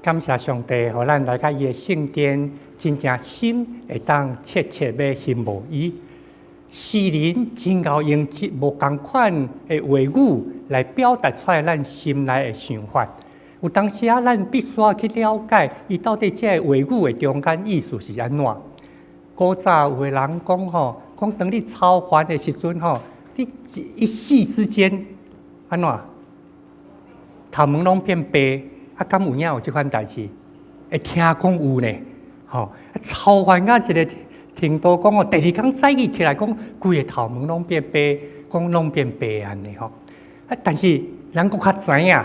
感謝上帝，予咱來到伊的聖殿，真正心會當切切欲欣慕伊。詩人真𠢕用這無仝款的話語來表達出來咱心內的想法。有當時啊，咱必須愛去了解伊到底這个話語的中間意思是按怎。古早有的人講吼，講當你操煩的時陣吼，你一夕之間按怎頭毛攏變白，啊，敢有影有這款代誌？會聽講有呢，吼，操煩到一个程度，講哦，第二工早起起來講，規个頭毛攏變白，講攏變白按呢吼。啊，但是人閣較知影，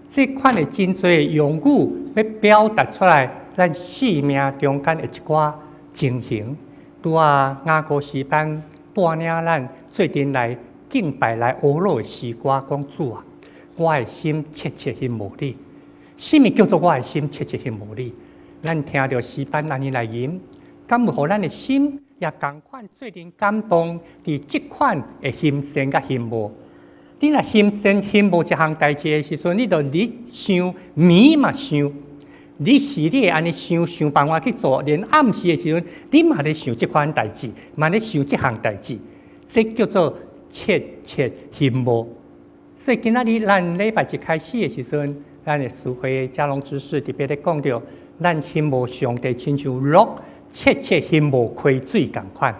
這款的真濟用語欲表達出來，咱生命中間的一寡情形。拄仔雅歌詩班帶領咱做陣來敬拜來學落的詩歌，講主啊，我的心切切欣慕你。啥物叫做我的心切切欣慕你？咱聽著詩班按呢來吟，敢有予咱的心也仝款做陣感動，佇這款的欣羨佮欣慕。你若欣羨欣慕一項代誌的時陣，你就日想，暝嘛想，日時你會按呢想，想辦法去做，連暗時的時陣，你嘛咧想這款代誌，嘛咧想這項代誌，這叫做切切欣慕。所以今仔日咱禮拜一開始的時陣，咱的司會嘉龍執事特別咧講著，咱欣慕上帝，親像鹿切切欣慕溪水仝款。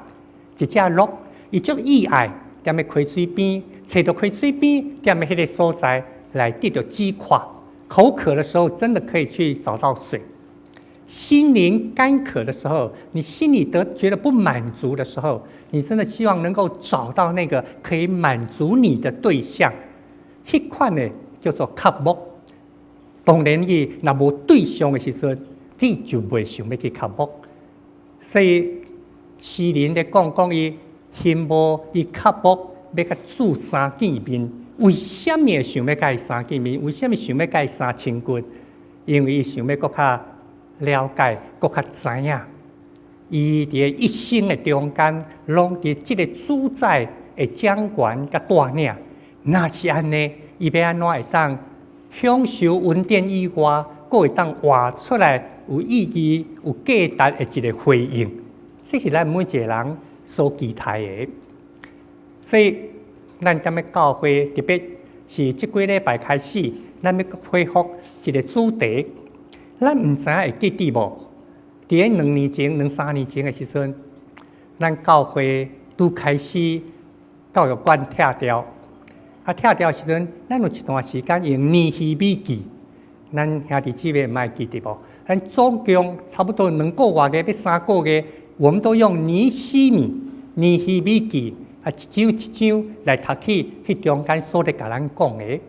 一隻鹿，伊足意愛踮咧溪水邊，揣著溪水邊，踮咧彼个所在來得著止渴。口渴的時候，真的可以去找到水。心靈乾渴的時候，你心裡得覺得不滿足的時候，你真的希望能夠找到那個可以滿足你的對象。彼款的叫做渴慕。當然，伊若無對象的時陣，你就袂想欲去渴慕。所以詩人咧講講伊欣慕伊渴慕欲佮主相見面。為啥物會想欲佮伊相見面？為啥物想欲佮伊相親近？因為伊想欲閣較了解，閣較知影。伊佇一生的中間，攏佇這个主宰的掌權佮帶領。若是按呢，伊欲按怎會當享受恩典以外，閣會當活出來有意義、有價值的一個回應？這是咱每一個人所期待的。所以，咱踮咧教會，特別是這幾禮拜開始，咱欲恢復一個主題。咱毋知影會記得無？佇咧2年前、兩三年前的時陣，咱教會拄開始教育館拆掉。啊，拆掉的時陣，咱有一段時間用尼希米記，咱兄弟姊妹會記得無？咱總共差不多2個外月，欲3個月，我們都用尼希米、尼希米記啊，一章一章來讀起，彼中間所咧共咱講的。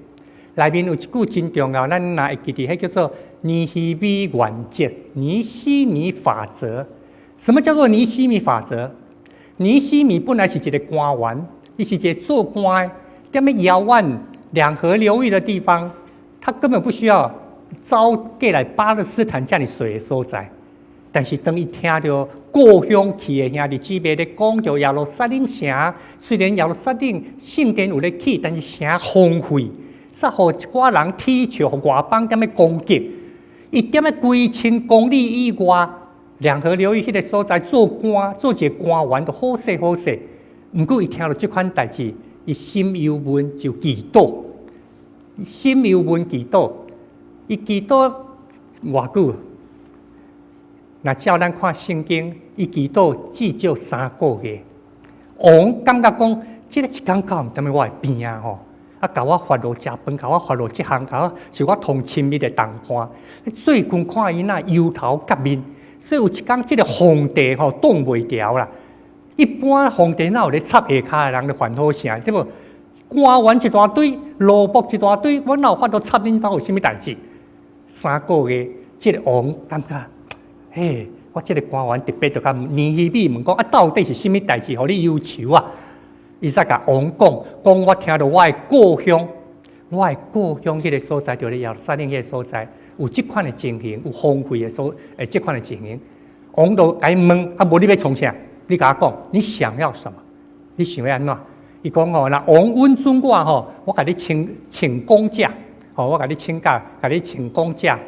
內面有一句真重要，咱若會記得，彼叫做尼希米原則、尼希米法則。什麼叫做尼希米法則？尼希米本來是一個官員，伊是一個做官的，踮咧遙遠兩河流域的地方，他根本不需要走過來巴勒斯坦遮爾濟的所在。但是當伊聽著故鄉去的兄弟姊妹咧講著耶路撒冷城，雖然耶路撒冷聖殿有咧起，但是城荒廢，煞予一寡人恥笑，予外邦踮咧攻擊。伊踮咧幾千公里以外，兩河流域彼个所在做官，做一个官員都好勢好勢。毋過伊聽著這款代誌，伊心憂悶就祈禱，心憂悶祈禱，伊祈禱偌久？若照咱看聖經，伊祈禱至少3個月。王感覺講，這个一工到毋踮咧我的邊仔吼，啊，共我發落食飯，共我發落這項，共我是我同親密的同伴。最近看伊若憂頭結面，所以有一工這个皇帝吼擋袂牢啦。一般皇帝哪有咧插下跤的人咧煩好啥？對無？官員一大堆，奴僕一大堆，我哪有法度插恁兜有啥物代誌？三個月，這个王感覺，嘿，我這个官員特別就共尼希米問講啊，到底是啥物代誌，予你憂愁啊？伊才共王講，講我聽著我的故鄉，我的故鄉彼个所在，就咧耶路撒冷彼个所在，有這款的情形，有荒廢的所，誒，這款的情形。王就共伊問，啊，無你欲創啥？你共我講，你想要什麼？你想欲按怎？伊講吼，若王允准我吼，我共你請請公假，吼，我共你請假，共你請公假。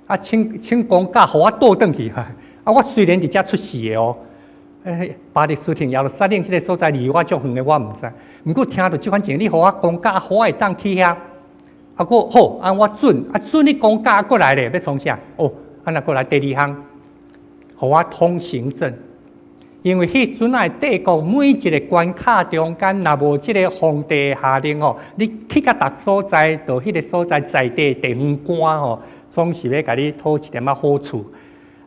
啊，請請公假，予我倒轉去。啊，我雖然佇遮出世的哦，巴勒斯坦耶路撒冷彼个所在離我足遠的，我毋知。毋過聽著這款情，你予我公假，予我會當去遐。啊，閣好，啊，我准，啊，准你公假過來咧，欲創啥？哦，啊，若過來第二項，予我通行證。因為彼陣仔帝國每一個關卡中間，若無這个皇帝下令吼，你去到逐所在，到彼个所在在地地方官吼，總是欲共你討一點仔好處。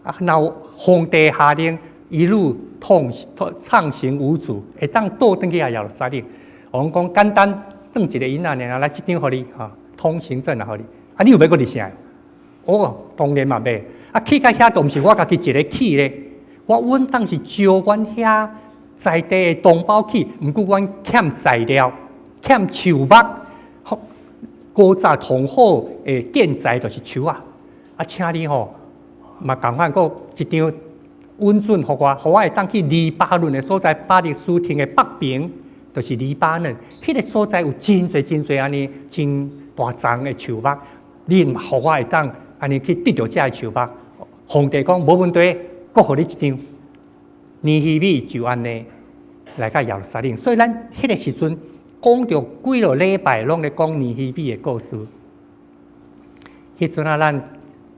啊，若有皇帝下令，一路通暢行無阻，會當倒轉去耶路撒冷。我講簡單，轉一個印仔爾，來這張予你吼，通行證也予你。啊，你有欲閣入啥？哦，當然嘛欲。啊，去到遐都毋是我家己一个去咧。我穩當是招阮遐在地的同胞去，毋過阮欠材料、欠樹木。古早上好的建材就是樹仔。啊，請你吼嘛仝款，閣一張允准予我，予我會當去黎巴嫩的所在，巴勒斯坦的北邊，就是黎巴嫩。彼个所在有真濟真濟按呢真大叢的樹木，你予我會當按呢去得著遮个樹木。皇帝講無問題，閣予你一張。尼希米就按呢來到耶路撒冷，所以咱彼个時陣講著幾落禮拜，攏咧講尼希米的故事。彼陣啊，咱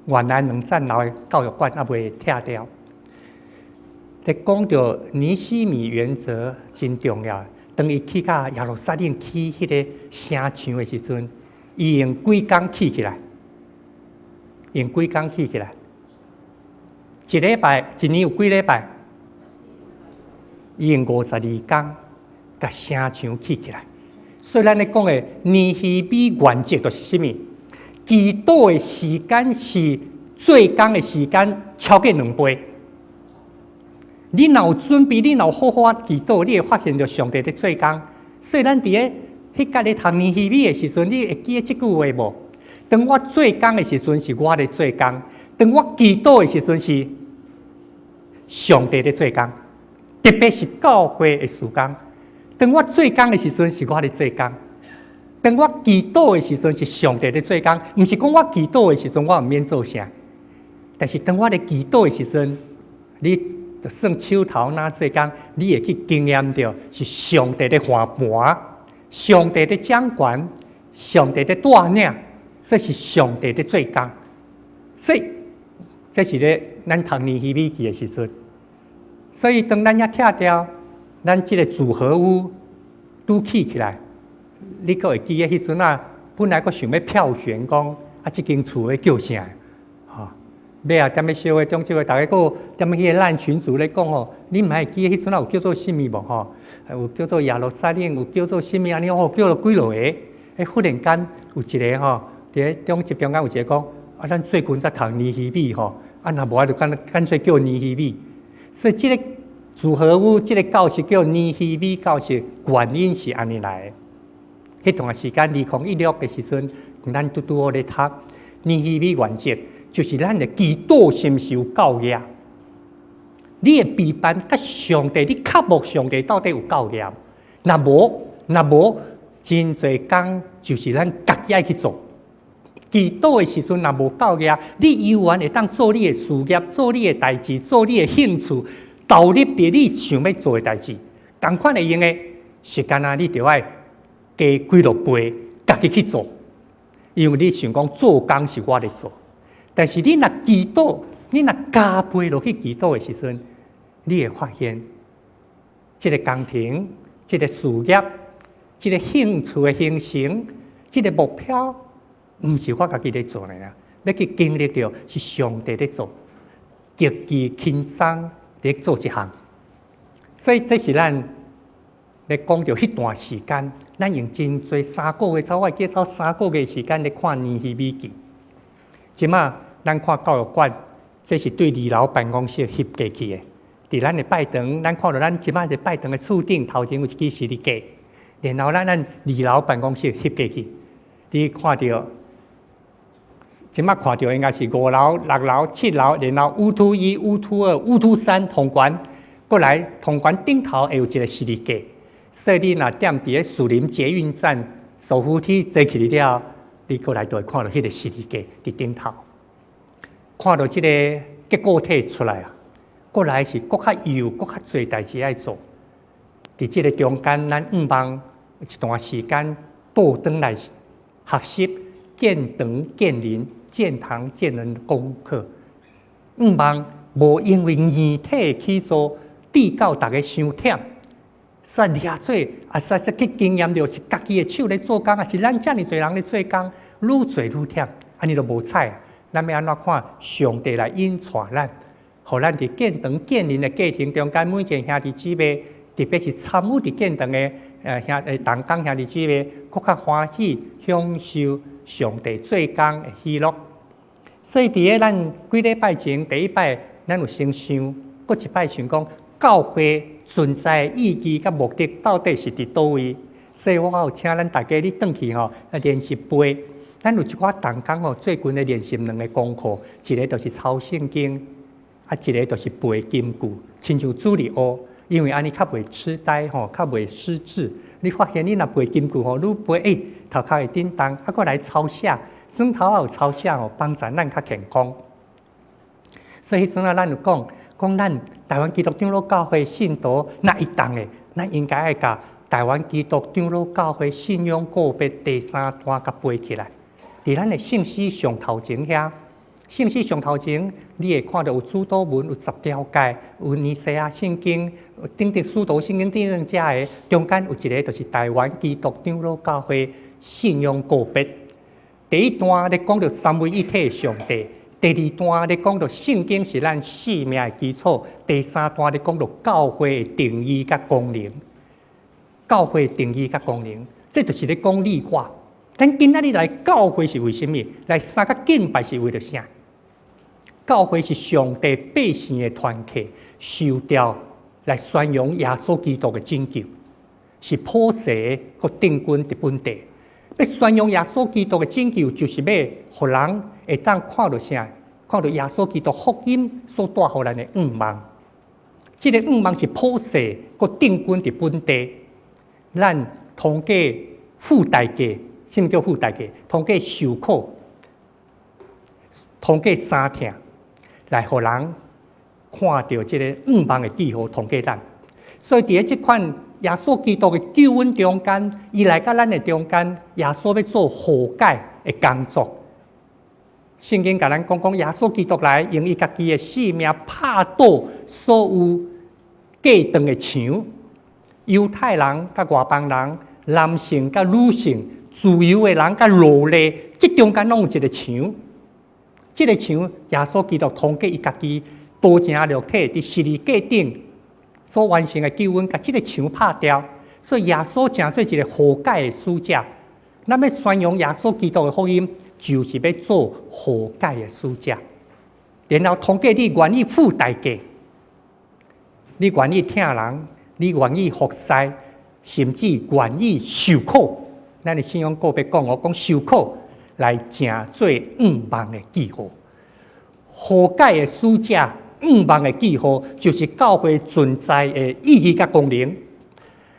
原來兩層樓的教育館猶未拆掉。咧講著尼希米原則真重要。當伊去到耶路撒冷起彼个城牆的時陣，伊用幾工起起來？用幾工起起來？一禮拜，一年有幾禮拜？伊用52工，共城牆起起來。所以咱咧講的尼希米原則就是啥物？祈禱的時間是做工的時間超過2倍。你若有準備，你若有好好祈禱，你會發現著上帝咧做工。所以咱佇咧彼個咧讀尼希米的時陣，你會記得這句話無？當我做工的時陣，是我咧做工；當我祈禱的時陣，是上帝咧做工。特別是教會的事工。當我做工的時陣，是我咧做工；當我祈禱的時陣，是上帝咧做工。毋是講我祈禱的時陣，我毋免做啥。但是當我咧祈禱的時陣，你就算手頭若做工，你會去經驗著是上帝咧看盤，上帝咧掌權，上帝咧帶領，這是上帝咧做工。所以這是咧咱讀尼希米記的時陣。所以當咱遐拆掉，咱這个組合屋拄起起來，你閣會記得彼陣啊，本來閣想欲票選講啊，這間厝欲叫啥？吼，尾仔踮咧小會中這個，逐家閣踮彼个咱群組咧講吼，你毋會記得彼陣啊有叫做啥物無吼？有叫做耶路撒冷，有叫做啥物按呢？哦，叫了幾落個。欸，忽然間有一个吼，佇咧中集中間有一个講，啊，咱最近才讀尼希米吼，啊，若無愛就乾乾脆叫尼希米。所以這个組合屋，這个教室叫尼希米教室，原因是按呢來的。彼段時間，2016的時陣，咱拄拄好咧讀尼希米原則，就是咱的祈禱是毋是有夠額？你的陪伴佮上帝，你渴慕上帝到底有夠額？若無，若無，真濟工就是咱家己愛去做。祈禱的時陣若無夠額，你猶原會當做你的事業，做你的代誌，做你的興趣，投入佇你想欲做的代誌。仝款會用的，時間啊，你著愛加幾落倍，家己去做。因為你想講做工是我咧做，但是你若祈禱，你若加倍落去祈禱的時陣，你會發現，這个工程、這个事業、這个興趣的形成、這个目標，毋是我家己咧做的啊！欲去經歷著是上帝咧做，極其輕鬆咧做這項。所以這是咱咧講著彼段時間，咱用真濟三個月，差我會記得三個月時間咧看尼希米記。這馬咱看教育館，這是對二樓辦公室翕過去的。佇咱的拜堂，咱看著咱這馬的拜堂的厝頂頭前有一支十字架，然後咱二樓辦公室翕過去，你看著。這馬看著應該是五樓、六樓、七樓，然後 U2 一、U2 二、U2 三通關，過來通關頂頭會有一個十字架。所以你若踮佇咧樹林捷運站手扶梯坐起去了，你過來就會看著彼個十字架佇頂頭。看著這个結果體出來啊，閣來是閣較幼、閣較濟代誌愛做。佇這个中間，咱向望一段時間倒轉來學習建堂建靈、建堂建人功課。向望無因為硬體去做，致到逐家傷忝。煞掠做，啊，煞煞去經驗著是家己的手咧做工，抑是咱遮爾濟人咧做工，愈做愈忝，按呢就無彩啊！咱欲按怎看上帝來引帶咱，予咱佇建堂建靈的過程中間，每一个兄弟姊妹，特別是參與佇建堂的兄同工兄弟姊妹，閣較歡喜享受上帝做工的喜樂。所以佇咧咱幾禮拜前第一擺，咱有先想，閣一擺想講教會存在意義佮目的到底是佇佗位？所以我有請咱大家你轉去吼來練習背。咱有一寡同工吼，最近咧練習兩个功課，一个就是抄聖經，啊，一个就是背金句，親像主日學，因為按呢較袂痴呆吼，較袂失智。你發現你若背金句吼，愈背欸，頭殼會振動，啊，閣來抄寫，磚頭仔有抄寫吼，幫助咱較健康。所以彼陣啊，咱有講，講咱台灣基督長老教會信徒，若會當的，咱應該愛共台灣基督長老教會信仰告白第三段共背起來。佇咱的聖詩上頭前遐，聖詩上頭前，你會看著有主禱文，有十條誡，有尼西亞聖經，等等使徒信經等等遮个，中間有一个就是台灣基督長老教會信仰告白。第一段咧講著三位一體的上帝，第二段咧講著聖經是咱生命的基礎，第三段咧講著教會的定義佮功能。教會的定義佮功能，這就是咧講你我。咱今仔日來教會是為啥物？來相佮敬拜是為著啥？教會是上帝百姓的團契，受召來宣揚耶穌基督的拯救，是普世閣定根佇本地。欲宣揚耶穌基督的拯救，就是欲予人會當看著啥？看著耶穌基督福音所帶予咱的向望。這个向望是普世閣定根佇本地。咱通過付代價。啥物叫付代價？通過受苦，通過三疼，來予人看著這个向望的記號，通過咱。所以佇咧這款耶穌基督的救恩中間，伊來到咱的中間，耶穌欲做和解的工作。聖經共咱講講，耶穌基督來用伊家己的性命拍倒所有隔斷的牆，猶太人佮外邦人，男性佮女性。自由的人佮奴隸，這中間攏有一个牆。這个牆，耶穌基督通過伊家己道成肉體佇十字架頂所完成的救恩，共這个牆拍掉。所以耶穌成做一个和解的使者。咱欲宣揚耶穌基督的福音，就是欲做和解的使者。然後通過你願意付代價，你願意疼人，你願意服侍，甚至願意受苦。咱的信仰告白講，我講受苦來成做向望的記號，和解的使者，向望的記號，就是教會存在的意義佮功能。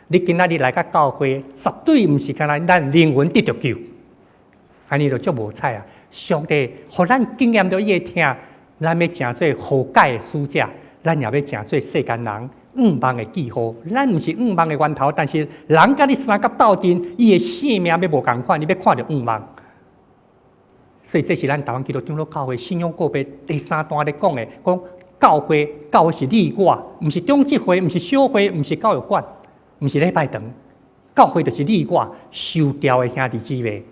你今仔日來到教會，絕對毋是干焦咱靈魂得著救，按呢就足無彩啊！上帝予咱經驗著伊的疼，咱欲成做和解的使者，咱也欲成做世間人向望的記號。咱毋是向望的源頭，但是人佮你相佮鬥陣，伊的生命欲無仝款，你欲看著向望。所以這是咱台灣基督長老教會信仰告白第三段咧講的，講教會，教會是你我，毋是長執會，毋是小會，毋是教育館，毋是禮拜堂，教會就是你我受召的兄弟姊妹。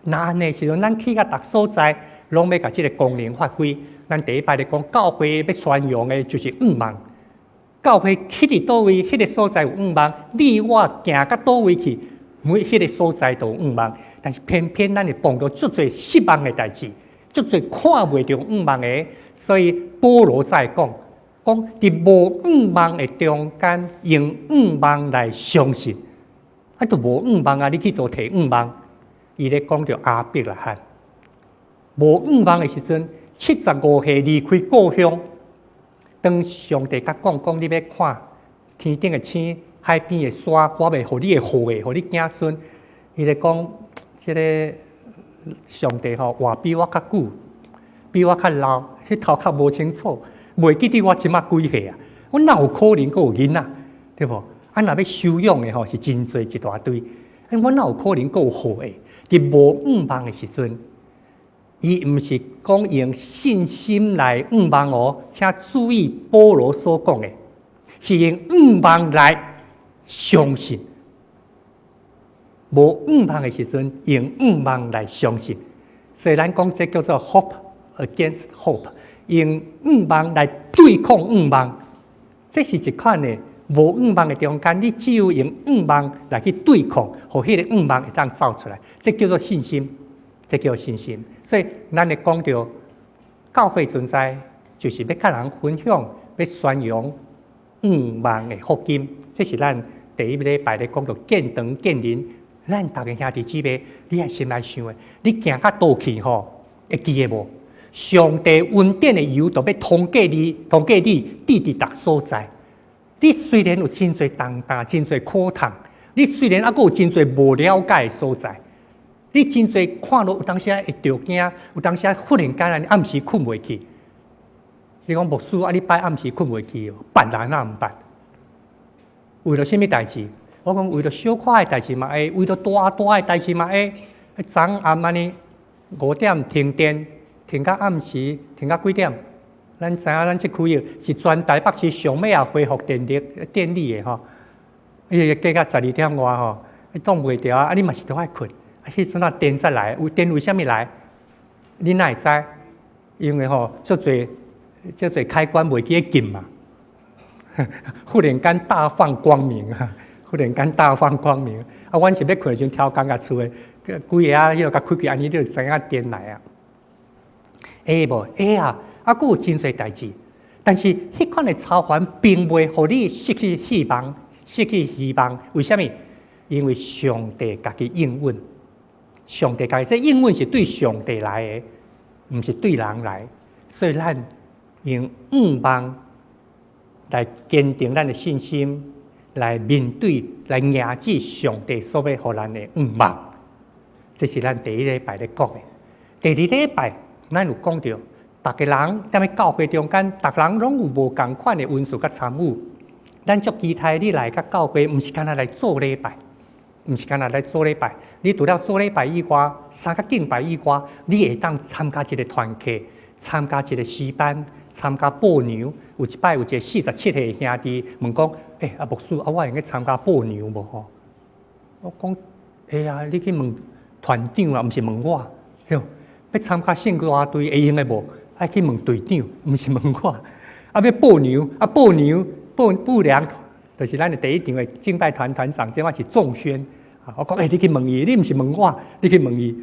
若按呢時陣，咱去到逐所在，攏欲共這个功能發揮。咱第一擺咧講，教會欲宣揚的就是向望。教會去佇佗位，彼个所在有向望；你我行到佗位去，每彼个所在都有向望。但是偏偏咱會碰著足濟失望的代誌，足濟看袂著向望的。所以保羅才會講，講佇無向望的中間，用向望來相信。啊，都無向望啊！你去佗提向望？伊咧講著亞伯拉罕，無向望的時陣，75歲離開故鄉。當上帝共講講，你欲看天頂的星，海邊的沙，我欲予你的後裔，予你子孫。伊咧講，這个上帝吼活比我較久，比我較老，彼頭較無清楚，袂記得我這馬幾歲啊？我哪有可能閣有囡仔，對無？啊，若欲收養的吼，是真濟一大堆。我哪有可能閣有後裔？佇無向望的時陣，伊毋是講用信心來向望哦，請注意保羅所講的，是用向望來相信。無向望的時陣，用向望來相信。所以咱講這叫做 hope against hope，用向望來對抗向望。這是一款的無向望的中間，你只有用向望來去對抗，予彼个向望會當走出來，這叫做信心，這叫做信心。所以咱會講著教會存在，就是欲佮人分享，欲宣揚向望的福音。這是咱第一禮拜咧講著建堂建人，咱逐个兄弟姊妹，你愛心內想的，你行較倒去吼，會記得無？上帝恩典的油都欲通過你，通過你，佇佇逐所在。你雖然有真濟重擔，真濟苦痛，你雖然猶閣有真濟無了解的所在，你真濟看落有當時會著驚，有當時忽然間暗時睏袂去。你講牧師啊，你拜暗時睏袂去哦？捌啦，哪毋捌？為著啥物代誌？我講為著小可的代誌嘛會，為著大大的代誌嘛會。昨暗按呢5點停電，停到暗時，停到幾點？咱知影，咱這區域是全台北市上尾仔恢復電力電力的吼。伊會加到12點外吼，你擋袂著啊！啊，你嘛是著愛睏。啊，彼陣啊電才來，有電為啥物來？你哪會知？因為吼，足濟足濟開關袂記得撳嘛。忽然間大放光明啊！忽然間大放光明啊！阮是欲睏的時陣，超工共厝的規个啊，彼个共開開，按呢你就知影電來啊。會無？會啊！啊，閣有真濟代誌，但是彼款的操煩並袂予你失去希望，失去希望。為啥物？因為上帝家己應允，上帝家己這應允是對上帝來的，毋是對人來。所以咱用向望來堅定咱的信心，來面對、來迎接上帝所欲予咱的向望。這是咱第一禮拜咧講的。第二禮拜，咱有講著，逐个人踮咧教會中間，逐个人攏有無仝款的恩賜佮參與。咱足期待你來佮教會，毋是干焦來做禮拜，毋是干焦來做禮拜。你除了做禮拜以外，三個敬拜以外，你會當參加一個團契，參加一個詩班，參加報娘。有一擺有一個47歲的兄弟問講：欸，啊牧師，啊我會用參加報娘無吼？我講：會啊，你去問團長啊，毋是問我。對，欲參加聖歌隊會用的無？愛去問隊長，毋是問我。啊，欲報娘，啊報娘報報娘，就是咱的第一場的敬拜團團長，這馬是仲軒。啊，我講，欸，你去問伊，你毋是問我，你去問伊。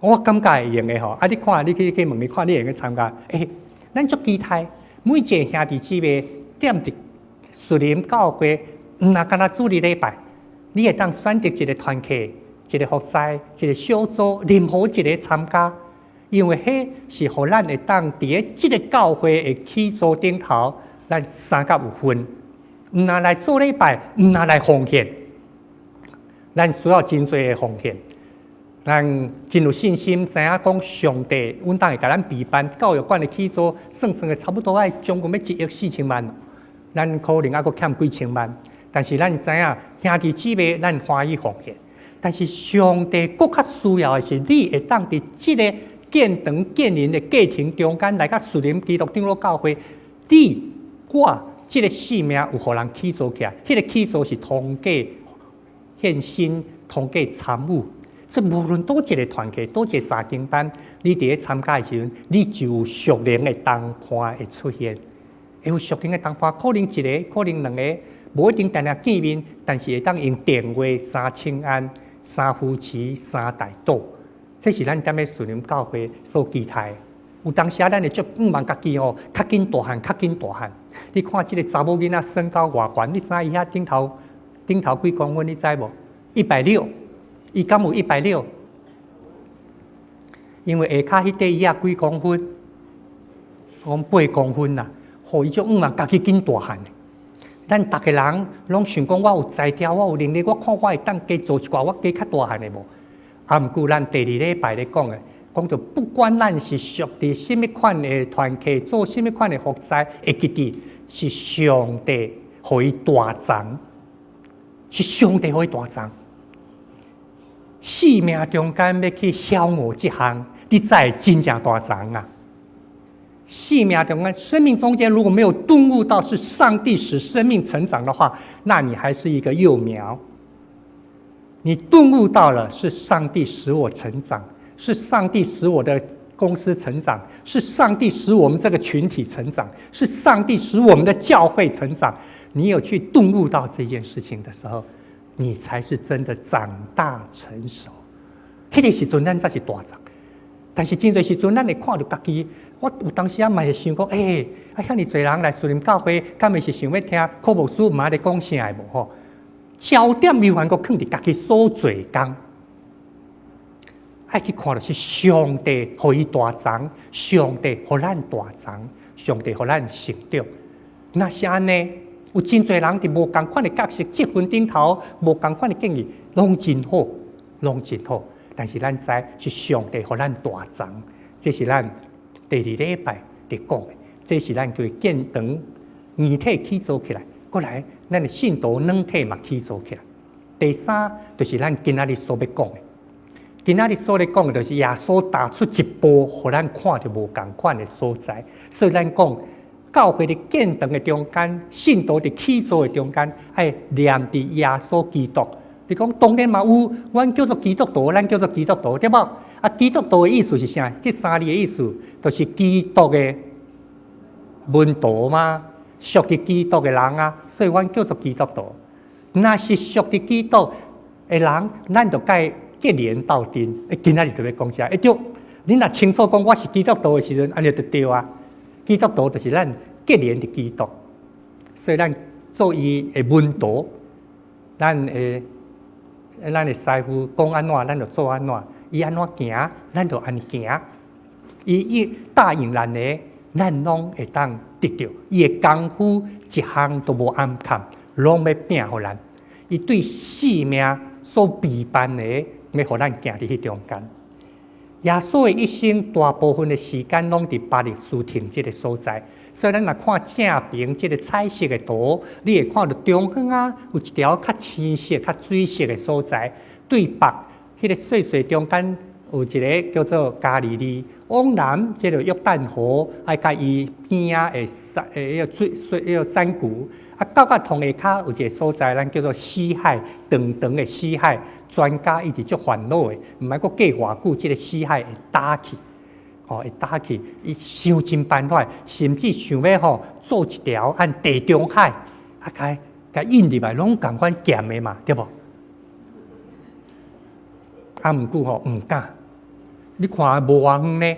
我感覺會用的吼。啊，你看，你去去問伊，看你會用參加。欸，咱足期待每一个兄弟姊妹踮佇樹林教會，毋若干焦主日禮拜，你會當選擇一個團契、一個服侍、一個小組，任何一個參加。因為彼是予咱會當佇咧這个教會的起座頂頭，咱相佮有份，毋若來做禮拜，毋若來奉獻，咱需要真濟的奉獻。咱真有信心，知影講上帝，穩當會共咱備辦教育館的起座，算算的差不多愛將近欲1億4千萬，咱可能猶閣欠幾千萬，但是咱知影兄弟姊妹，咱歡喜奉獻。但是上帝閣較需要的是，你會當佇這个建堂建人的過程中間，來佮樹林基督長老教會，你我這个性命有予人起造起來，彼个起造是通過獻身，通過參與。所以無論佗一个團契，佗一个查經班，你佇咧參加的時陣，你就有屬靈的同伴會出現，會有屬靈的同伴，可能一个，可能兩个，無一定定定見面，但是會當用電話三請安、三扶持、三代禱。這是咱踮咧樹林教會所期待的。有當時啊，咱會足向望家己吼，較緊大漢，較緊大漢。你看這个查某囡仔身高偌懸，你知影伊遐頂頭頂頭幾公分？你知無？160。伊敢有一百六？因為下跤彼塊椅仔幾公分？我講8公分啦。予伊足向望家己緊大漢。咱逐个人攏想講，我有才調，我有能力，我看我會當加做一寡，我加較大漢的無？啊，毋過咱第二禮拜咧講的，講著不管咱是屬佇啥物款的團契，做啥物款的服侍，會記得是上帝予伊大欉，是上帝予伊大欉。生命中間欲去曉悟這項，你才會真正大欉啊！生命中間，生命中間如果沒有頓悟到是上帝使生命成長的話，那你還是一個幼苗。你頓悟到了是上帝使我成長，是上帝使我的公司成長，是上帝使我們這個群體成長，是上帝使我們的教會成長。你有去頓悟到這件事情的時候，你才是真的長大成熟。彼個時陣，咱才是大欉。但是真濟時陣，咱會看著家己，我有當時仔嘛會想講，欸，啊，遐爾濟人來樹林教會，敢會是想欲聽柯牧師毋捌咧講啥的無吼？焦點猶原閣囥佇家己所做工，愛去看著是上帝予伊大欉，上帝予咱大欉，上帝予咱成長。若是按呢，有真濟人佇無仝款的角色職份頂頭，無仝款的建議，攏真好，攏真好。但是咱知是上帝予咱大欉，這是咱第二禮拜佇講的，這是咱叫建堂硬體起造起來，過來咱的信徒軟體嘛起造起來。第三就是咱今仔日所欲講的，今仔日所咧講的就是耶穌踏出一步，予咱看著無仝款的所在。所以咱講教會佇建堂的中間，信徒佇起造的中間，愛念佇耶穌基督。你講當然嘛有，阮叫做基督徒，咱叫做基督徒，對無？啊，基督徒的意思是啥？這三字的意思就是基督的門徒嘛，屬佇基督的人啊，所以阮叫做基督徒。若是屬佇基督的人，咱就共伊結連鬥陣。欸，今仔日就欲講啥？欸對，你若清楚講我是基督徒的時陣，按呢就對啊。基督徒就是咱結連佇基督，所以咱做伊的門徒，咱的師傅講按怎，咱就做按怎；伊按怎行，咱就按呢行。伊伊答應咱的，咱攏會當得著。伊的功夫一項都無暗崁，攏欲拚予咱。伊對生命所備辦的，欲予咱行佇彼中間。耶穌的一生大部分的時間攏佇巴勒斯坦這个所在，所以咱若看正爿這个彩色的圖，你會看著中央啊有一條較青色、較水色的所在，對北彼个細細中間有一个叫做加利利，往南這个約旦河，愛佮伊邊仔的山，彼個水水彼個山谷，啊到較同下跤有一个所在，咱叫做死海，長長的死海。專家一直足煩惱的，毋知閣過偌久，這个死海會焦去，吼會焦去。伊想盡辦法，甚至想欲吼做一條按地中海，啊，共共引入來，攏仝款鹹的嘛，對無？啊，毋過吼毋敢。你看無偌遠呢，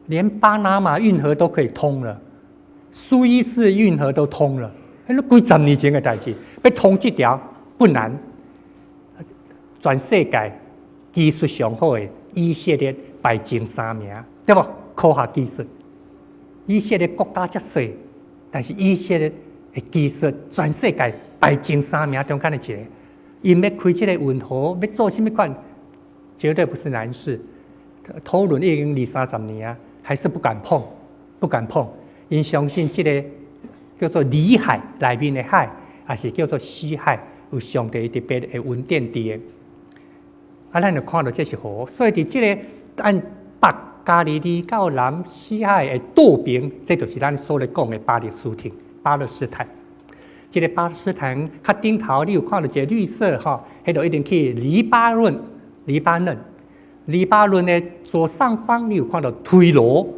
連巴拿馬運河都可以通了，蘇伊士運河都通了，彼幾十年前的代誌，欲通這條不難。全世界技術上好的以色列排前三名，對無？科學技術，以色列國家遮細，但是以色列的技術全世界排前三名中間的一个。𪜶欲開這个運河，欲做啥物款，絕對不是難事。討論已經二三十年啊，還是不敢碰，不敢碰。𪜶相信這个叫做裡海內面的海，抑是叫做死海，有上帝特別的恩典佇的。啊，咱就看著這是河，所以佇這个按北加利利到南死海的倒爿，這就是咱所咧講的巴勒斯坦。巴勒斯坦，這个巴勒斯坦較頂頭，你有看著一个綠色吼，彼就一定去黎巴嫩。黎巴嫩，黎巴嫩的左上方，你有看著推羅。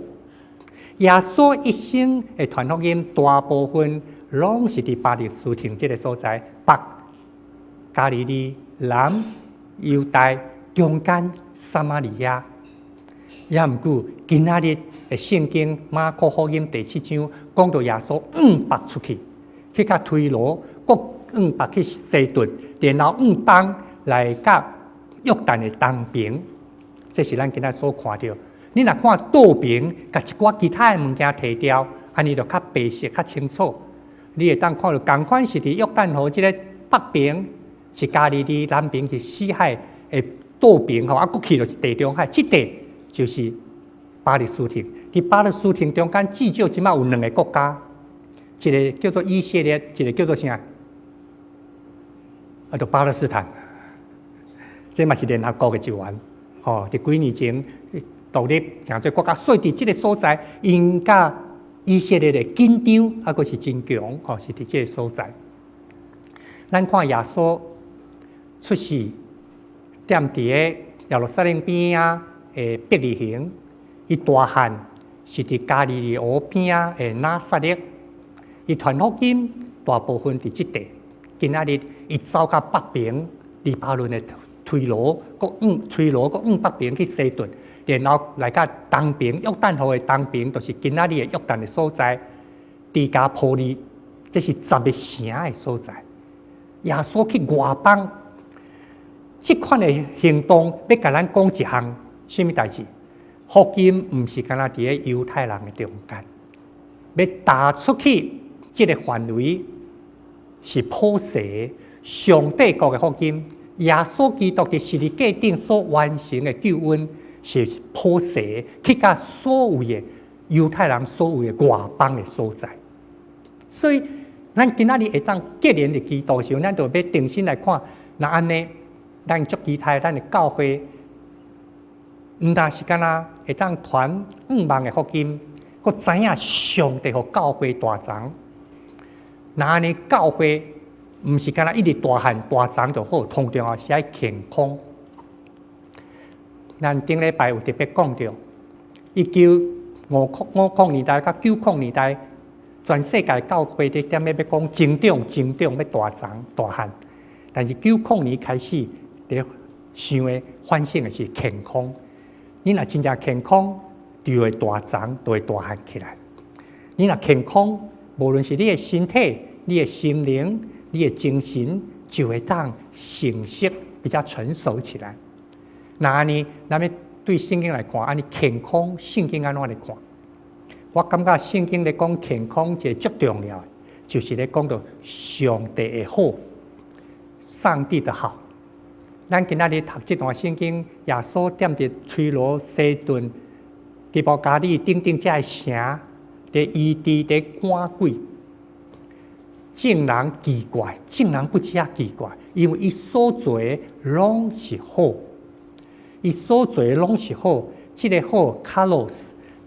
耶穌一生的傳福音，大部分攏是佇巴勒斯坦這个所在，北加利利、南猶大、中間撒瑪利亞。也毋過今仔日的聖經馬可福音第七章講著耶穌往北出去，去到推羅，閣往北去西頓，然後往東來到約旦的東爿。這是咱今仔所看著。你若看倒爿，共一寡其他的物件提掉，按呢就較白色、較清楚。你會當看著仝款是佇約旦河這个北爿是加利利，南爿是死海的倒爿吼，啊，閣去就是地中海，這塊就是巴勒斯坦。佇巴勒斯坦中間，至少這馬有兩个國家，一个叫做以色列，一个叫做啥？啊，就巴勒斯坦。這嘛是聯合國的一員，吼，佇幾年前獨立成做國家，所以佇這个所在，𪜶佮以色列的緊張，猶閣是真強，吼，是佇這个所在。咱看耶穌出世，踮佇个耶路撒冷邊仔的伯利恆，伊大漢是佇加利利湖邊仔的拿撒勒，伊傳福音大部分佇這塊。今仔日伊走到北爿黎巴嫩的推羅，閣往推羅閣往北爿去西頓，然後來到東爿約旦河的東爿，就是今仔日的約旦的所在，低加波利，這是十个城的所在。耶穌去外邦，這款的行動，欲共咱講一項啥物代誌？福音毋是干焦佇咧猶太人的中間，欲踏出去這个範圍是普世上帝國的福音。耶穌基督佇十字架頂所完成的救恩是普世去佮所有的猶太人、所有的外邦的所在。所以，咱今仔日會當結連佇基督的時候，咱就欲重新來看，若按呢，咱足期待咱的教會，毋但是干焦會當傳向望的福音，閣知影上帝予教會大長。若按呢教會毋是干焦一直大漢大長就好，同重要是愛健康。咱頂禮拜有特別講著，1950年代佮90年代，全世界教會佇踮咧欲講增長、增長，欲大長大漢。但是九空年開始，佇想的反省的是健康。你若真正健康，就會大長，就會大漢起來。你若健康，無論是你的身體、你的心靈、你的精神，就會當成熟比較成熟起來。若按呢，咱欲對聖經來看，按呢健康，聖經按怎來看？我感覺聖經咧講健康一个足重要的，就是咧講著上帝的好，上帝的好。咱今仔日讀這段聖經，耶穌踮佇推羅、西頓、低波加利等等這个城，佇醫治、佇趕鬼。眾人奇怪，眾人不止仔奇怪，因為伊所做的攏是好，伊所做的攏是好，這个好 kalos，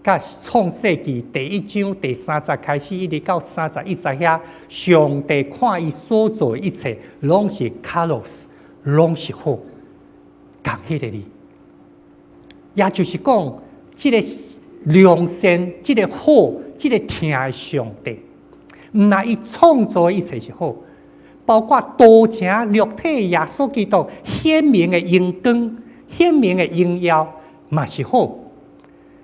佮創世記第一章第三節開始，一直到31節遐，上帝看伊所做的一切攏是 kalos，攏是好，仝彼个字。也就是講，這个良善、這个好、這个疼的上帝，毋但伊創造的一切是好，包括道成肉體耶穌基督顯明的榮光、顯明的榮耀，嘛是好。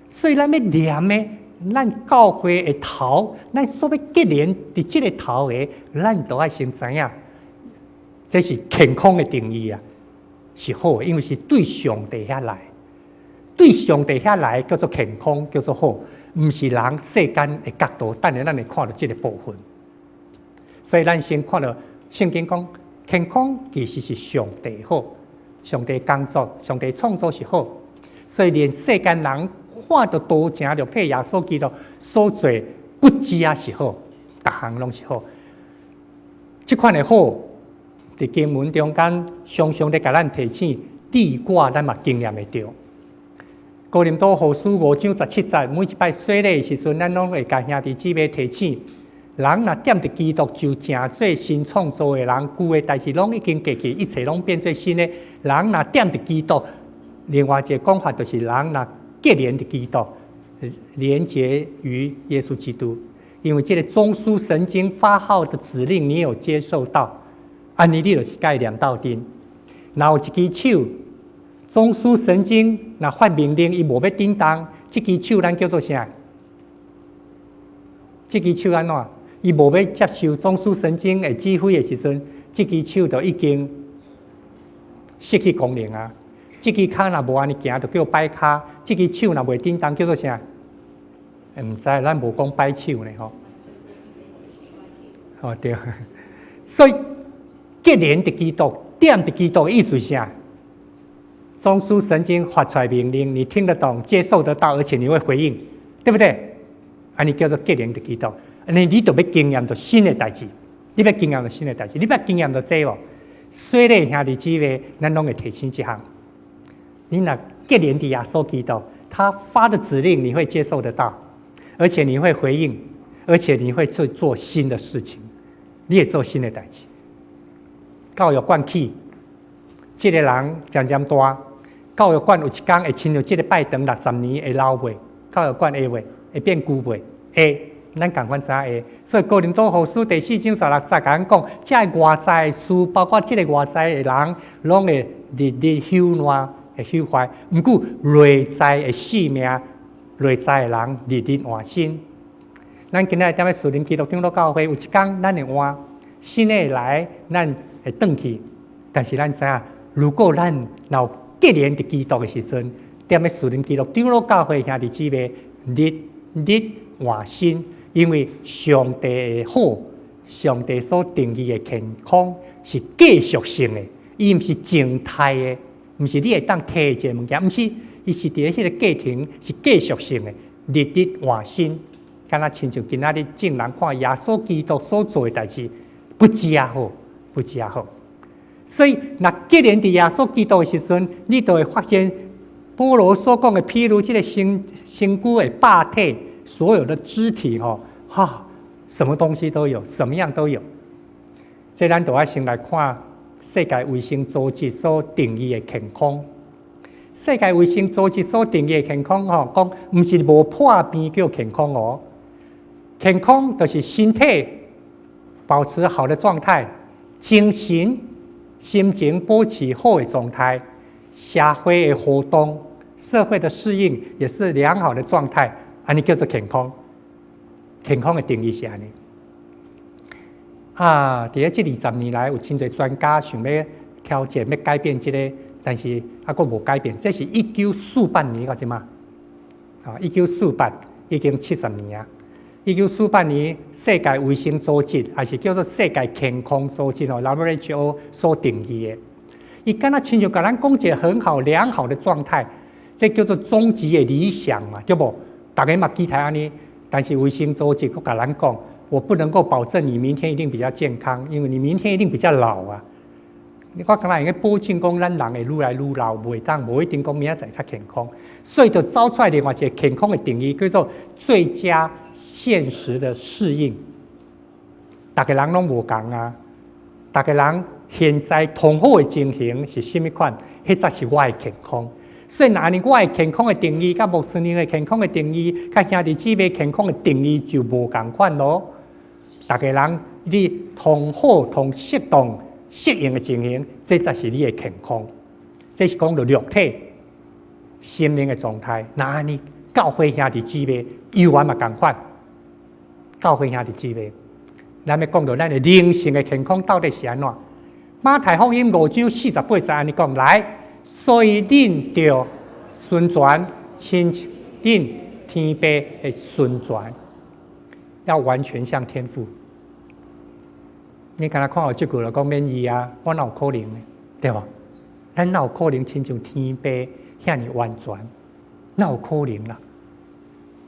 所以咱欲念的，咱教會的頭，咱所欲結連佇這个頭的，咱都愛先知影，這是健康的定義啊，是好的，因為是對上帝遐來，對上帝遐來叫做健康，叫做好，毋是人世間的角度。等下咱會看著這个部分。所以咱先看著聖經講，健康其實是上帝好，上帝工作、上帝創造是好，所以連世間人看著道成肉體耶穌基督所做，不止仔是好，逐項攏是好。這款的好，佇經文中間常常咧共咱提醒，你我咱嘛經驗會著。哥林多後書5章17節，每一擺洗禮的時陣，咱攏會共兄弟姊妹提醒：人若踮佇基督，就成做新創造的人，舊的代誌攏已經過去，一切攏變做新的。人若踮佇基督，另外一个講法就是人若結連佇基督，連結於耶穌基督，因為這个中樞神經發號的指令，你有接受到，按呢你就是共伊連鬥陣。若有一支手，中樞神經若發命令，伊無欲振動，這支手咱叫做啥？這支手按怎？伊無欲接受中樞神經的指揮的時陣，這支手就已經失去功能啊。這支跤若無按呢行，就叫擺跤；這支手若袂振動，叫做啥？毋知，咱無講擺手呢吼。哦對，所以結連佇基督，踮佇基督的意思是啥？中樞神經發出來命令，你聽得懂、接受得到，而且你會回應，對不對？按呢叫做結連佇基督，按呢你就欲經驗著新的代誌，你欲經驗著新的代誌，你欲經驗著這無？洗禮兄弟姊妹，咱攏會提醒這項。你若結連佇耶穌基督，他發的指令你會接受得到，而且你會回應，而且你會去做新的事情，你會做新的代誌。教育館起，這个人漸漸大。教育館有一工會親像這个拜登60年會老未？教育館會未？會變舊未？會，咱仝款知影會。所以哥林多後書第四章十六節共咱講，這个外在的事，包括這个外在的人，攏會日日朽爛，會朽壞。毋過內在的生命，內在的人日日換新。咱今仔日踮咧士林基督長老教會，有一工咱會換新的來，咱會轉去。但是咱知影，如果咱若有結連佇基督的時陣，踮咧士林基督長老教會兄弟姊妹，日日換新，因為上帝的好，上帝所定義的健康是繼續性的，伊毋是靜態的，毋是你會當提一个物件，毋是，伊是佇咧彼个過程是繼續性的，日日換新，敢若親像今仔日眾人看耶穌基督所做的代誌，不止也好，不止也好。所以，若結連佇耶穌基督的時陣，你就會發現保羅所講的，譬如這个身身軀的百體，所有的肢體，吼，哈，什麼東西都有，什麼樣都有。這咱就愛先來看世界衛生組織所定義的健康。世界衛生組織所定義的健康，吼，講毋是無破病叫健康哦。健康就是身體保持好的狀態，精神、心情保持好的狀態，社會的活動、社會的適應也是良好的狀態，按呢叫做健康。健康的定義是按呢。啊，佇咧這20年來，有真濟專家想欲調整、欲改變這个，但是猶閣無改變。這是1948年到這馬，啊，一九四八已經70年啊。1948年，世界衛生組織，還是叫做世界健康組織哦，WHO 所定義的，伊敢若親像共咱講一个很好、良好的狀態，這叫做終極的理想嘛，對無？逐家嘛期待按呢，但是衛生組織閣共咱講，我不能夠保證你明天一定比較健康，因為你明天一定比較老啊。我敢若會用保證講，咱人會愈來愈老，袂當無一定講明仔載較健康，所以就走出來另外一个健康的定義，叫做最佳現實的適應。逐个人攏無仝啊，逐个人現在同好的情形是啥物款？彼才是我的健康。所以，若按呢我的健康的定義，佮牧師娘的健康的定義，佮兄弟姊妹健康的定義就無仝款咯。逐个人你同好同適當適應的情形，這才是你的健康。這是講著肉體、心靈的狀態。若按呢教會兄弟姊妹猶原嘛仝款。教會兄弟姊妹，咱欲講著咱的靈性的健康到底是按怎？馬太福音5章48節按呢講來，所以恁著純全，親像恁天父的純全，要完全像天父。你敢若看予這句就講免伊啊，我哪有可能呢？對無？咱哪有可能親像天父遐爾完全？哪有可能啦？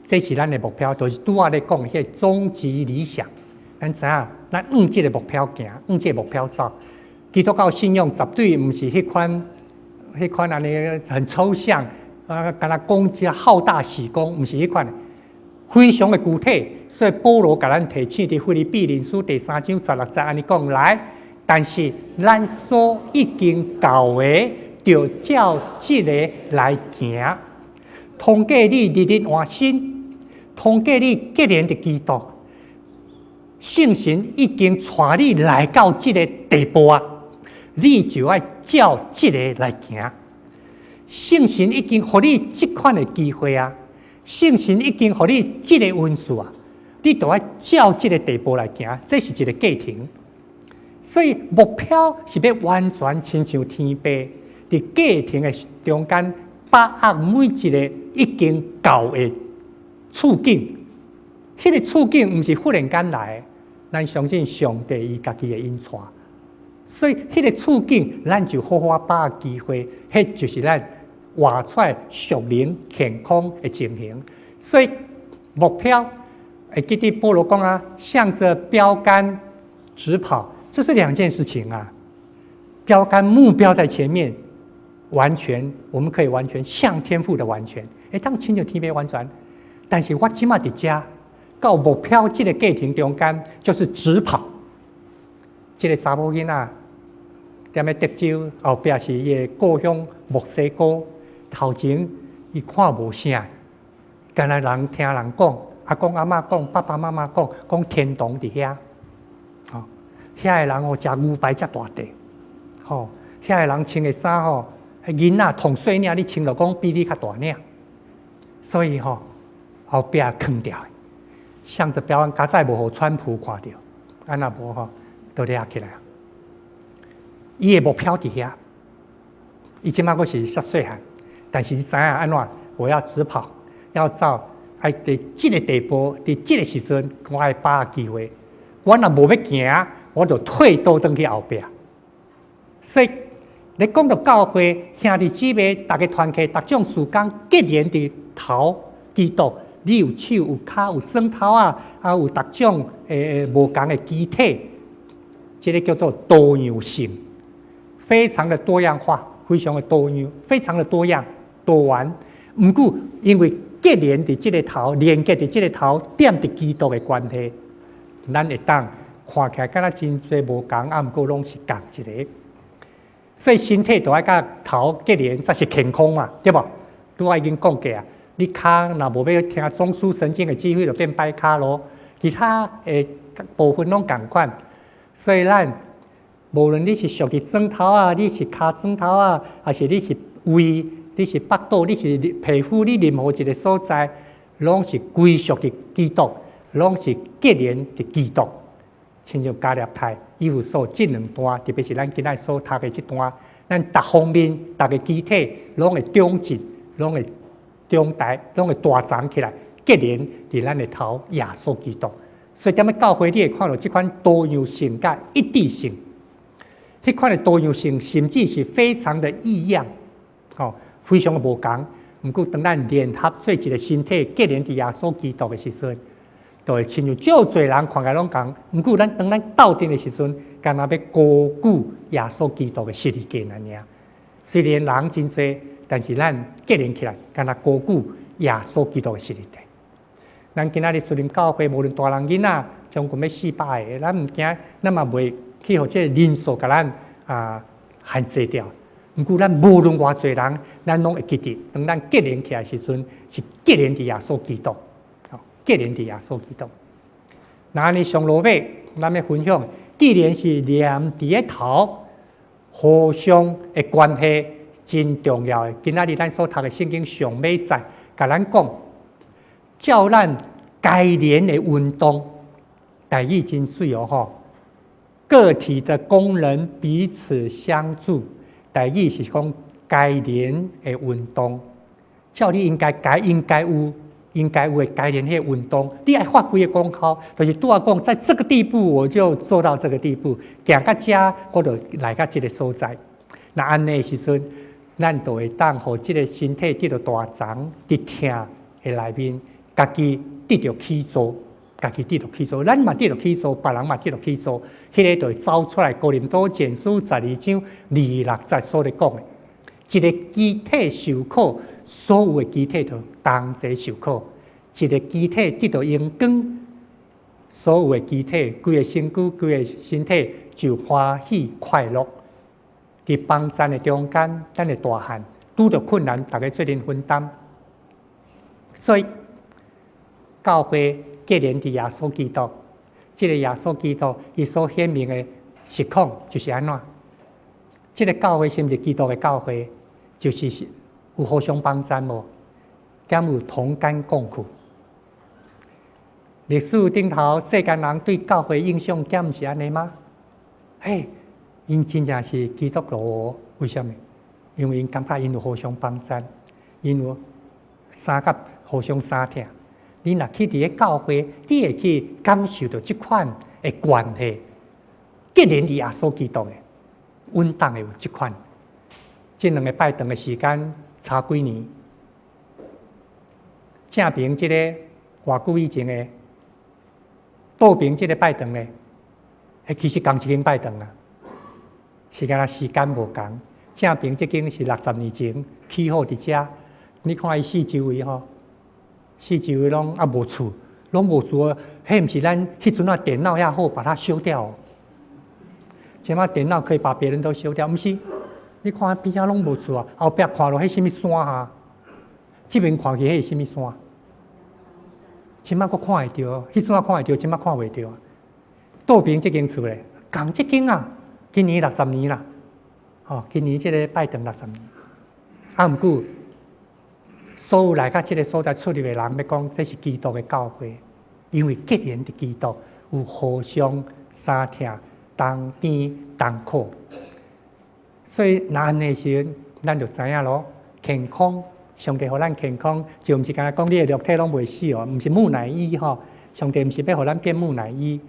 這是咱的目標，就是拄仔咧講彼个終極理想。咱知影，咱向這个目標行，向這个目標走。基督教信仰絕對毋是彼款按呢很抽象啊，敢若講這好大喜功，毋是彼款，非常的具體。所以保羅共咱提醒佇腓立比人書第三章十六節按呢講來，但是咱所已經到的，著照這个來行。通過你日日換新，通過你結連佇基督，聖神已經帶你來到這个地步啊！你就愛照這个來行。聖神已經予你這款的機會啊！聖神已經予你這個恩賜啊！你就愛照這个地步來行，這是一个過程。所以目標是欲完全親像天父，佇過程的中間把握每一个已經到的處境。彼个處境毋是忽然間來的，咱相信上帝伊家己會引帶。所以，彼个處境，咱就好好把握機會，彼就是咱活出來屬靈健康的情形。所以目標，會記得保羅講啊，向着標杆直跑，這是兩件事情啊。標杆目標在前面，完全我們可以完全像天父的完全，會當親像天父完全。但是我這馬佇遮到目標這个過程中間，就是直跑。這个查某囡仔踮咧德州，後壁是伊的故鄉墨西哥。頭前伊看無啥，干焦人聽人講，阿公阿嬤講，爸爸媽媽講，講天堂佇遐。吼，遐的人哦，食牛排遮大塊，吼，遐的人穿的衫吼，囡仔童細領，你穿落講比你較大領。所以吼，後壁囥掉，向著標杆，佳哉無予川普看著，啊若無吼，都掠起來。伊的目標佇遐，伊這馬閣是較細漢，但是伊知影按怎，我要直跑，要走，愛佇這个地步，佇這个時陣，我愛把握機會。我若無欲行，我就退倒轉去後壁。所以，你講到教會兄弟姊妹，逐家團契，逐種事工結連佇頭基督，你有手有跤有指頭仔，啊有逐種無仝的肢體，這个叫做多樣性，非常的多樣化，非常的多樣，非常的多樣多元。毋過因為結連佇這个頭，連結佇這个頭，踮佇基督的關係，咱會當看起來敢若真濟無仝，啊，毋過攏是仝一个。所以身體都愛佮頭結連，才是健康嘛，對無？拄仔已經講過啊，你跤若無欲聽中樞神經的指揮，就變歹跤囉。其他的部分攏仝款。所以咱無論你是屬於指頭仔，你是跤指頭仔，抑是你是胃，你是腹肚，你是皮膚，你任何一个所在，攏是歸屬佇基督，攏是結連佇基督。親像加勒泰、以弗所這兩段，特別是咱今仔所讀的這段，咱逐方面、逐个肢體攏會長進，攏會長大，攏會大長起來，結連佇咱的頭耶穌基督。所以，踮咧教會，你會看到這款多樣性佮一致性。彼款的多樣性，甚至是非常的異樣，吼，非常的無仝。毋過，當咱聯合做一个身體，結連佇耶穌基督的時陣，就會親像足濟人看起來攏仝。毋過，咱當咱鬥陣的時陣，敢若欲高舉耶穌基督的十字架按呢爾。雖然人真濟，但是咱結連起來，敢若高舉耶穌基督的十字架。咱今仔日樹林教會，無論大人囡仔，將近欲400个，咱毋驚，咱嘛袂去予這个人數共咱限制掉。毋過，咱無論偌濟人，咱攏會記得，當咱結連起來時陣，是結連佇耶穌基督，結連佇耶穌基督。那按呢上落尾，咱欲分享，既然是連佇个頭，互相的關係真重要的。今仔日咱所讀的聖經上尾節，共咱講，照咱該連的運動，台語真媠哦吼。個體的功能彼此相助，台語是講該連的運動，照你應該該應該有應該有的該連彼个運動，你愛發揮的功效，就是拄仔講，在這個地步我就做到這個地步，行到遮我就來到這个所在。若按呢時陣，咱就會當予這个身體得著大長，佇疼的內面，家己得著起造，家己得著起造，咱嘛得著起造，別人嘛得著起造，彼个就會走出來。哥林多前書12章26節所咧講的，一个肢體受苦，所有的肢體就同齊受苦；一个肢體得著榮光，所有的肢體，規个身軀、規个身體就歡喜快樂。佇幫贊的中間，咱的大漢拄著困難，逐家做陣分擔。所以教會結連佇耶穌基督，這个耶穌基督伊所顯明的實況就是按怎？這个教會是毋是基督的教會？就是有互相幫贊無？敢有同甘共苦？歷史頂頭，世間人對教會印象敢毋是按呢嗎？嘿，𪜶真正是基督徒，為啥物？因為𪜶感覺𪜶有互相幫贊，𪜶有相佮互相相疼。你若去佇咧教會，你會去感受著這款的關係，結連佇耶穌基督的。穩當的有這款。這兩个拜堂的時間差幾年，正爿這个偌久以前的，倒爿這个拜堂咧，彼其實仝一間拜堂啊，是干焦時間無仝。正爿這間是60年前起好佇遮，你看伊四周圍吼，四周圍攏猶無厝，攏無厝。彼毋是咱彼陣啊電腦遐好，把它修掉。這馬電腦可以把別人都修掉，毋是？你看邊仔攏無厝啊，後壁看落彼啥物山啊？這邊看去彼是啥物山？這馬閣看會著，彼陣仔看會著，這馬看袂著。倒爿這間厝咧，仝這間啊，今年六十年啦。吼，今年這个拜堂六十年。啊，毋過所有來到這个所在出入的人，欲講這是基督的教會，因為結連佇基督有互相相疼、同甜同苦。所以若按呢時陣，咱就知影囉，健康，上帝予咱健康，就毋是干焦講你的肉體攏袂死哦，毋是木乃伊吼。上帝毋是欲予咱變木乃伊，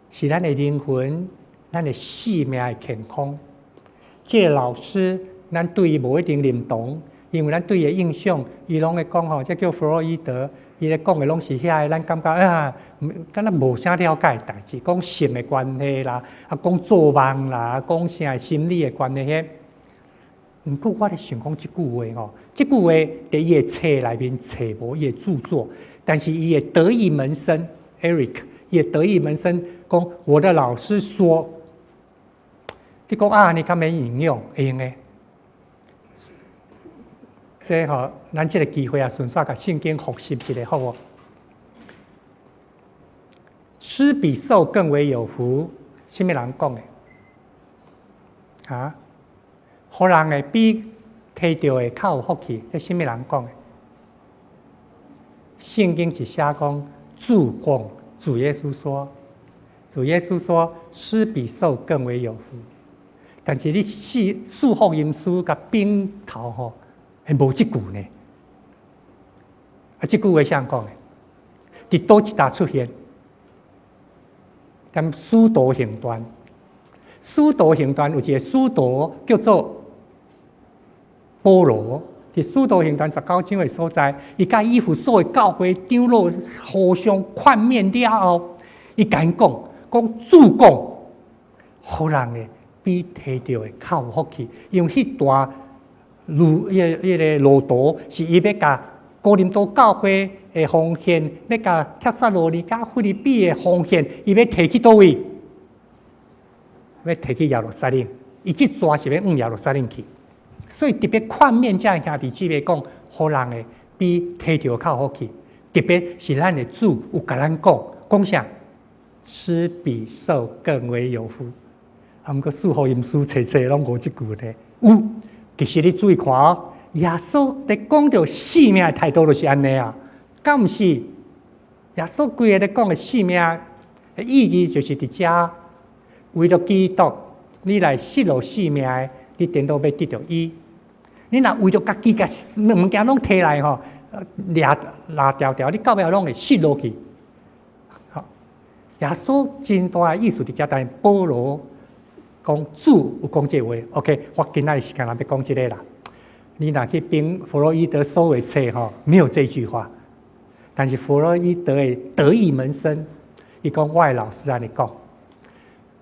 是咱的靈魂、咱的性命的健康。這个老師，咱對伊無一定認同，因為咱對伊的印象，伊攏會講吼，這叫弗洛伊德，伊咧講的攏是遐个，咱感覺啊，敢若無啥了解的代誌，講性的關係啦，啊，講做夢啦，講啥心理的關係彼。毋過我咧想講這句話吼，這句話佇伊的冊內面冊無伊的著作，但是伊的得意門生 Eric，伊的得意門生講，我的老師說。你講啊，你較免引用，會用的。這吼，咱這个機會啊，順紲共聖經複習一下，好無？施比受更為有福，啥物人講的？啊？予人的比提著的較有福氣，這啥物人講的？聖經是寫講主講，主耶穌說，主耶穌說，施比受更為有福。但是你四福音書共頂頭吼，係無這句呢。啊，這句話啥人講的？佇佗一搭出現？佇使徒行傳，使徒行傳有一个使徒叫做保羅，佇使徒行傳19章的所在，伊佮以弗所的教會長老互相勸勉了後，伊共𪜶講，講主講，予人的比提著的較有福氣，因為彼段路，彼个路途是伊欲共哥林多教會的奉獻，欲共帖撒羅尼迦、腓立比的奉獻，伊欲提去佗位？欲提去耶路撒冷。伊這逝是欲往耶路撒冷去，所以特別勸勉這兄弟姊妹講，予人的比提著較有福氣。特別是咱的主有共咱講，講啥？施比受更為有福。啊，毋過四福音書冊冊攏無這句呢。有，其實你注意看哦，耶穌佇講著性命的態度就是按呢啊，敢毋是？耶穌規个咧講的性命的意義就是佇遮，為著基督，你來失落性命的，你顛倒欲得著伊。你若為著家己共物件攏提來吼，掠拉牢牢，你到尾攏會失落去。好，耶穌真大的意思佇遮，但是保羅講主有講這話，OK，我今仔日時間欲講這个啦。你若去翻弗洛伊德所有冊吼，沒有這句話。但是弗洛伊德的得意門生，伊講我的老師按呢講，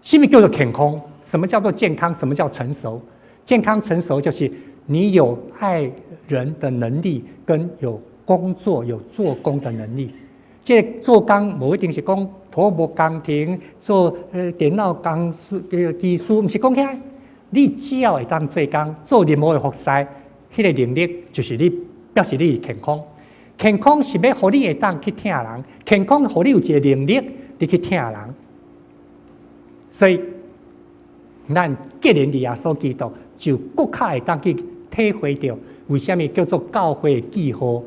啥物叫做健康？什麼叫做健康？什麼叫成熟？健康成熟就是你有愛人的能力，跟有工作有做工的能力。這個做工無一定是講土木工程、做電腦工師、技師，毋是講遐。你只要會當做工，做任何的服侍，彼个能力就是你表示你健康。健康是欲予你會當去疼人，健康予你有一个能力，你去疼人。所以，咱結連佇耶穌基督，就閣較會當去體會著為啥物叫做教會的記號，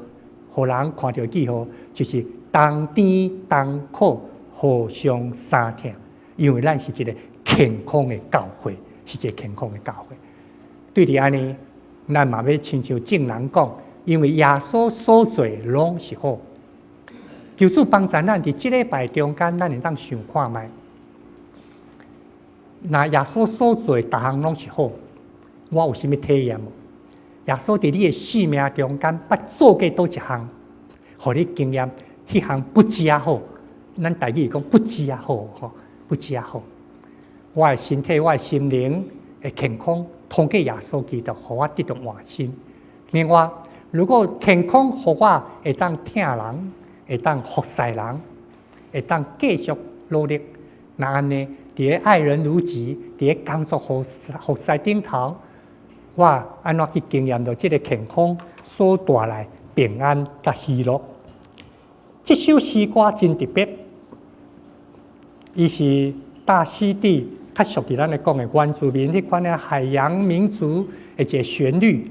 予人看著記號，就是同甜同苦，互相相疼。因為咱是一个健康的教會，是一个健康的教會。對佇按呢，咱嘛欲親像眾人講，因為耶穌所做攏是好。求主幫助咱佇這禮拜中間，咱會當想看覓。若耶穌所做的逐項攏是好，我有啥物體驗無？耶穌佇你的生命中間捌做過佗一項，予你經驗，彼項不止好。咱台語講不止好，吼，不止好。我的身體、我的心靈的健康，通過耶穌基督，予我得著換新。另外，如果健康予我會當疼人，會當服侍人，會當繼續努力，若按呢，佇咧愛人如己，佇咧工作服侍頂頭，我按怎去經驗著這个健康所帶來平安佮喜樂？這首詩歌真特別，伊是大溪地較熟佇咱咧講的原住民彼款的海洋民族的一个旋律，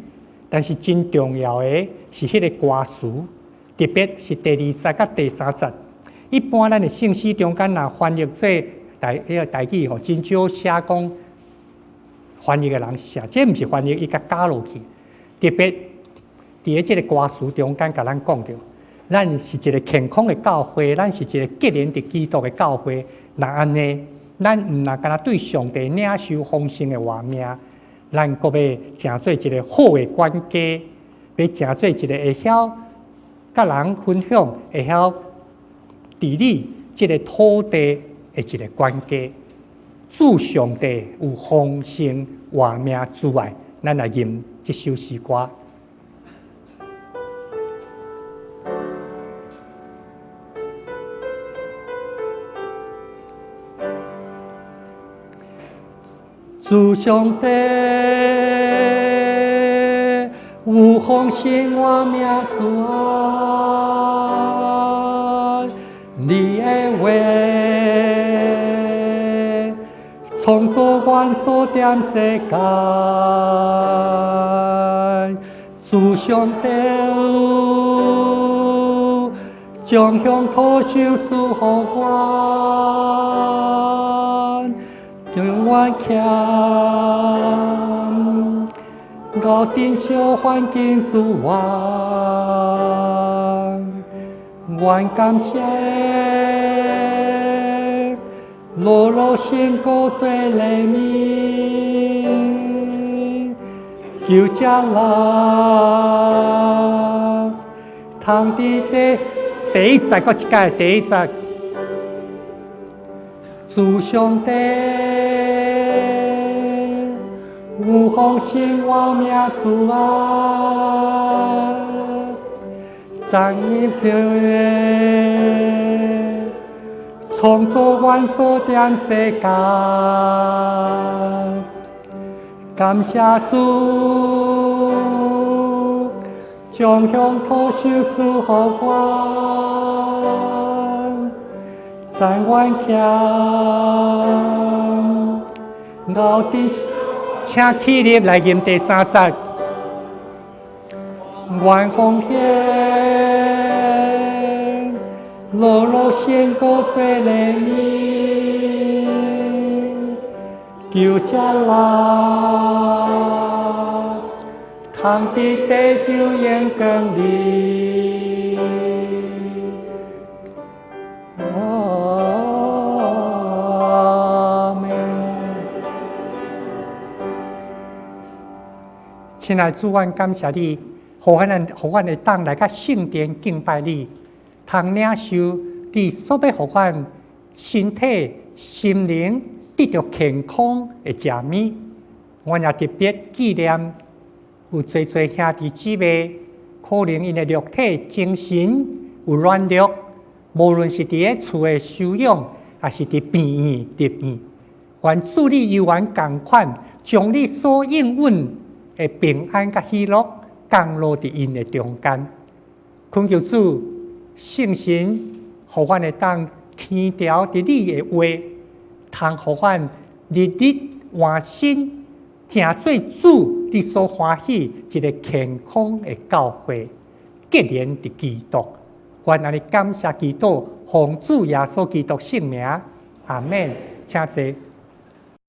但是真重要的是彼个歌詞，特別是第二節佮第三節。一般咱的聖詩中間若翻譯做台彼个台語吼，真少寫講翻譯的人是啥，這毋是翻譯，伊共加落去。特別佇咧這个歌詞中間，共咱講著，咱是一个健康的教會，咱是一个結連佇基督的教會。若按呢，咱毋若干焦對上帝領受豐盛的活命，咱閣欲成做一个好的管家，欲成做一个會曉佮人分享、會曉治理這个土地的一个管家。祝上帝有豐盛活命之外，咱來吟這首詩歌。主上帝有豐盛活命之愛，你的話創造萬所踮世間，主上帝將鄉土賞賜予阮，將阮徛𠢕珍惜環境資源，願感謝樂樂成果做禮物，求這人通佇第一節，閣一擺第一節，主上帝有豐盛活命之愛，讚揚天創造萬所踮世間，感謝主將鄉土賞賜予阮，讚阮徛𠢕佇，請起立來吟第三節，願奉獻樂樂成果做禮物，求這人通佇地球榮光裡。阿們。親愛主，阮感謝你，予阮會當來到聖殿敬拜你，通領受你所欲予阮身體、心靈得著健康的食物。阮也特別紀念有濟濟兄弟姊妹，可能𪜶的肉體、精神有軟弱，無論是佇咧厝的休養，抑是佇病院入院，願主你猶原仝款，將你所應允的平安佮喜樂降落佇𪜶的中間。懇求主聖神，予阮會當輕調佇你的話，通予阮日日換新，成做主你所歡喜一个健康的教會，結連佇基督。願按呢感謝基督，奉主耶穌基督聖名，阿們。請坐。